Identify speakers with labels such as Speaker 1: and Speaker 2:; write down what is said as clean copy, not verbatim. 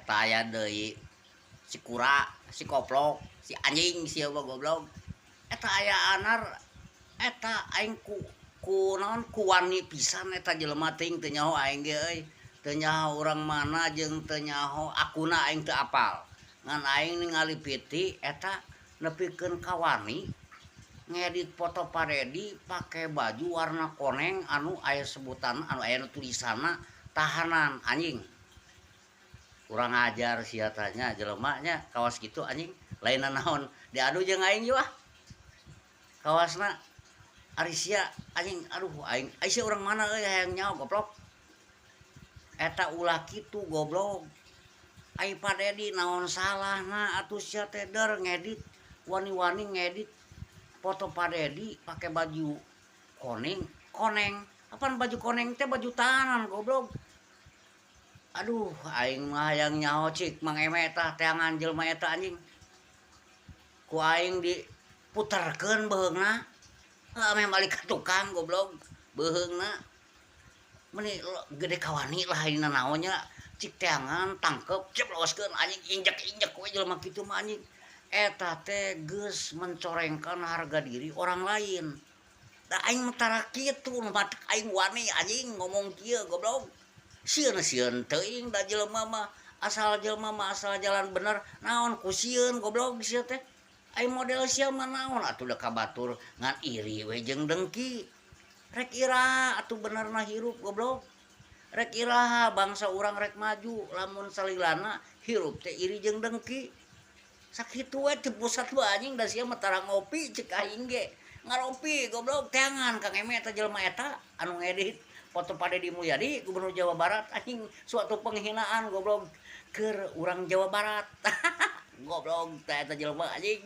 Speaker 1: Eta aya deui si kura, si koplok, si anjing sia mah, goblok. Eta aya anar eta aing ku naon, ku wani pisan eta jelema teuing, teu nyaho aing ge euy. Teu nyaho urang mana jeung teu nyaho akuna, aing teu apal. Ngan aing ningali piti eta nepikeun ka wani ngedit foto Pak Dedi pake baju warna koneng anu aya sebutan, anu aya tulisanna tahanan, anjing. Kurang ajar sia tah nya jelema nya, kawas kitu, anjing. Lain naon, diadu jeung aing yeuh ah. Kawasna ari sia, anjing, aduh, aing ai sia urang mana euy, hayang nyaho, goblok. Eta ulah kitu, goblok. Ai Pak Dedi naon salahna atuh sia teh der ngedit, wani-wani ngedit foto Pak Dedi pake baju kuning, koneng. Apan baju koneng teh baju tahanan, goblok. Aduh, aing mah hayang nyaho, cik Mang Eme tah teangan jelema eta, anjing. Ku aing diputerkeun beuheungna. Heuh, ameh balik ka tukang, goblok, beuheungna. Meuni gede kawani lah ayeuna naon nya, cik teangan tangkep jebloskeun, anjing, injek-injek we jelema kitu mah, anjing. Eta teh geus mencorengkan harga diri orang lain. Da aing mah tara kitu, nu matak aing wani, anjing, ngomong kieu, goblok. Sieun-sieun teuing da jelema mah, asal jelema mah asal jalan bener, naon ku sieun, goblok, sia teh. Ai model sia mah naon atuh da ka batur ngan iri we jeung dengki. Rek iraha atuh benerna hirup, goblok? Rek iraha bangsa urang rek maju lamun salilana hirup teh iri jeung dengki? Sakitu we ti pusat mah, anjing, da sia mah tara ngopi, cek aing ge. Ngaropi, goblok, teangan Kang Eme eta jelema eta anu ngedit foto Pak Dedi Mulyadi, Gubernur Jawa Barat, anjing, suatu penghinaan, goblok, keur urang Jawa Barat. Goblok teh eta jelema, anjing.